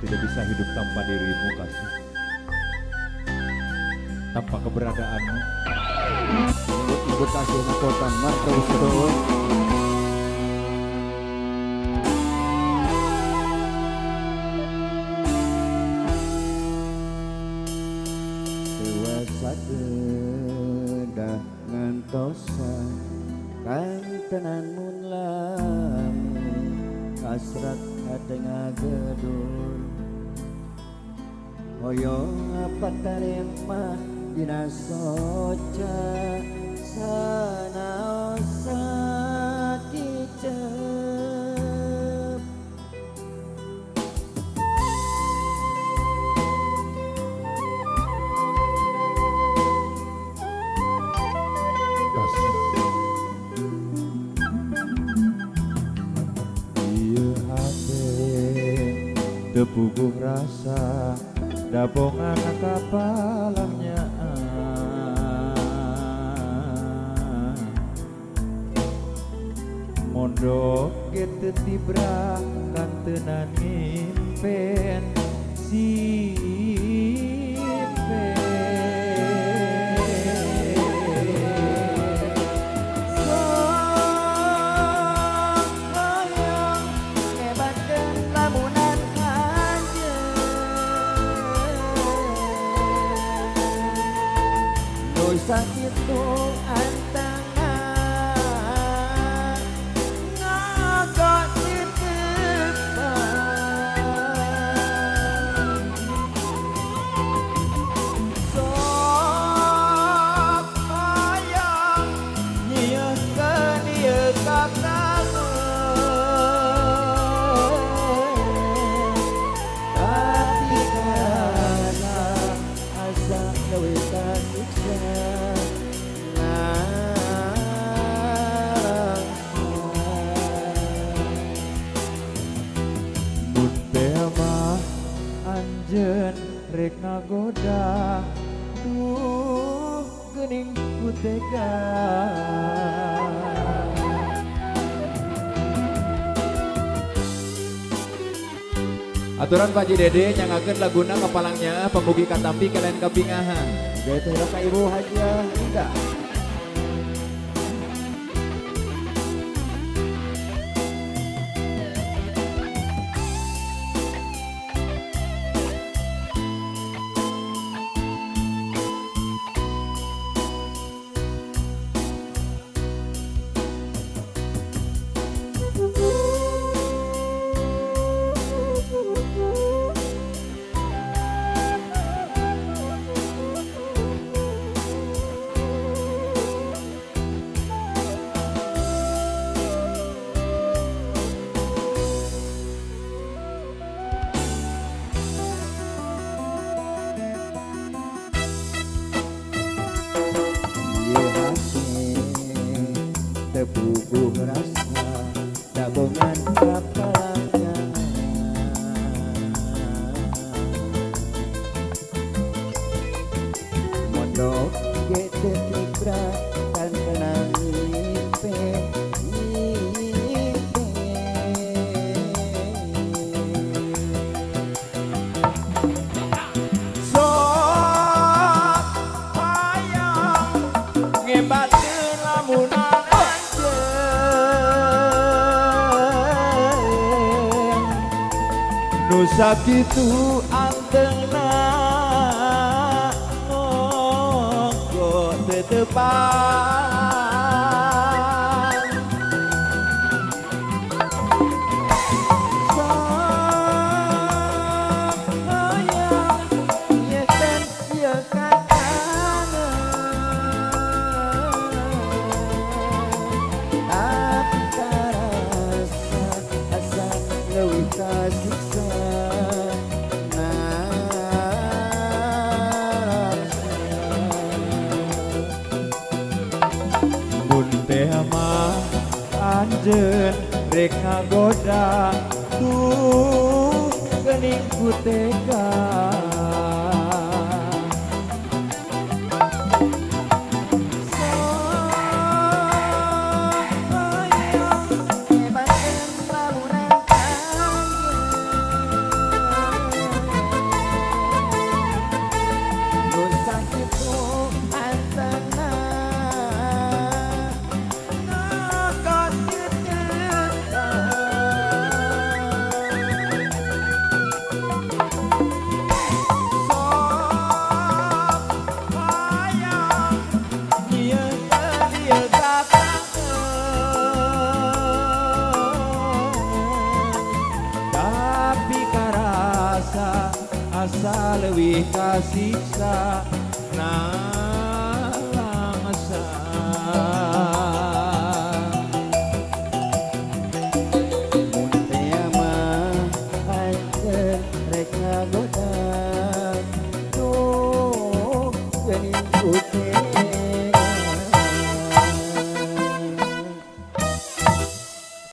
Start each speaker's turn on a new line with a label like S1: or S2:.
S1: Tidak bisa hidup tanpa dirimu, kasih. Tanpa keberadaanmu.
S2: Nyebut kasih nakotan mar terus terus. Dewasa kedah ngantosan kantenan mun lami hasrat hate ngagedur hoyong apa tarema dina soca sanaos sakicep.
S1: Ieu hate teu puguh rasa dabongan kapalangnya mondok ge teu tibra kantenan ngimpen simpen.
S2: Sok hoyong ngebatkeun lamunan anjeun nu sakitu antangna ngagok titepan. Sok hayang nyieunkeun ieu kakangen tapi karasa asa leuwih kasiksa ngarangsa.
S1: Mun teh mah anjeun rek ngagoda duh geuning ku tega. Aturan Pak Haji Dede nyangakeun laguna kepalangnya pemugi katampi kalian kabingahan.
S2: Oke, teh ka Ibu Hajiah Ida. Ieu hate teu puguh rasa dabongan kapalangnya mondok ge teu tibra kantenan ngimpen ngimpen.
S1: Sok hayang ngebatkeun lamunan anjeun nu sakitu antengna ngoko tetepan.
S2: Sok hayang nyieun ieu kakangen tapi karasa asa leuwih kasiksa ngarangsa.
S1: Mun teh mah anjeun rek ngagoda tuh geuning ku tega.
S2: Sok hayang ngebatkeun lamunan anjeun
S1: kasiksa nalangsa.
S2: Mun teh mah anjeun rek ngagoda, duh geuning ku teh.